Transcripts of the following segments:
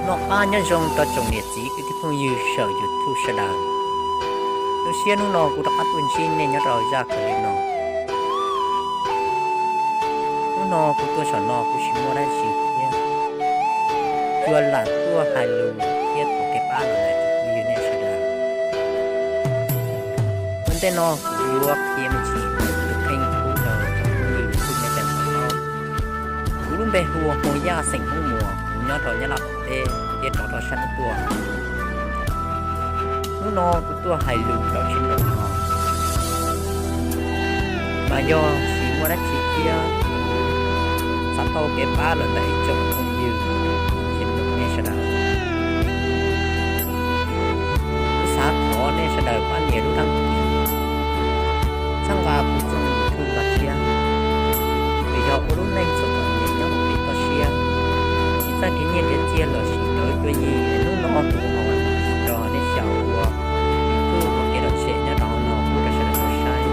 Noj qab nyob zoo rau tsoom niam txiv kwv tij phooj ywg saum YouTube sawv daws. Zoo siab hnub no kuv rov qab tuaj ntsib nej nyob rau zaj clip no. Hnub no kuv tuaj saum no kuv tsis muaj dab tsi thiab, tsuas lam tuaj hais lus thiab thov kev pab los ntawm tsoom phooj ywg nej sawv daws. Ua ntej no kuv yuav qhia me ntsis tus kheej kuv rau tsoom phooj ywg nej tau paub. Kuv lub npe hu ua Hmoob Yaj xeem Hmoob Muas, kuv nyob rau Nyab Laj qaum teb thiab rov rau sab hnub tuaj. Hnub no kuv tuaj hais lus rau sawv daws no mas yog tsis muaj dab tsi thiab, xav tau kev pab los ntawm ib tsoom phooj ywg nej sawv daws. Kuv xav thov nej sawv daws pab nias lub dab kis, txhawb nqa kuv tsoom YouTube los thiab. Vim yog ua lub neej txom txom nyem nyob hauv peb toj siab, tsis txawj nrhiav nyiaj nrhiav txiaj los sis rau cuab yig, hnub no kuv ho los nej xyaum ua YouTube ua kev lom zem nyob rau hauv no kuv rau sawv daws tau saib.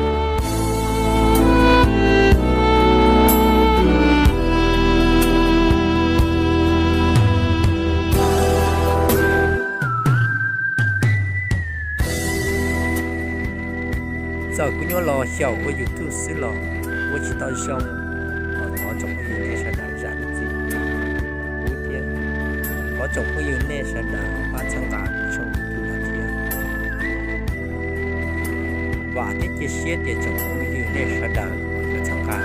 Txawm kuv nyuam los xyaum ua YouTube xwb los ua tsis tau zoo, thov tsoom phooj ywg nej sawv daws zam lub txim rau kuv thiab. Thov tsoom phooj ywg nej sawv daws pab txhawb nqa kuv tshooj YouTube no thiab. Vam thiab cia siab tias tsoom phooj ywg nej sawv daws yuav txhawb nqa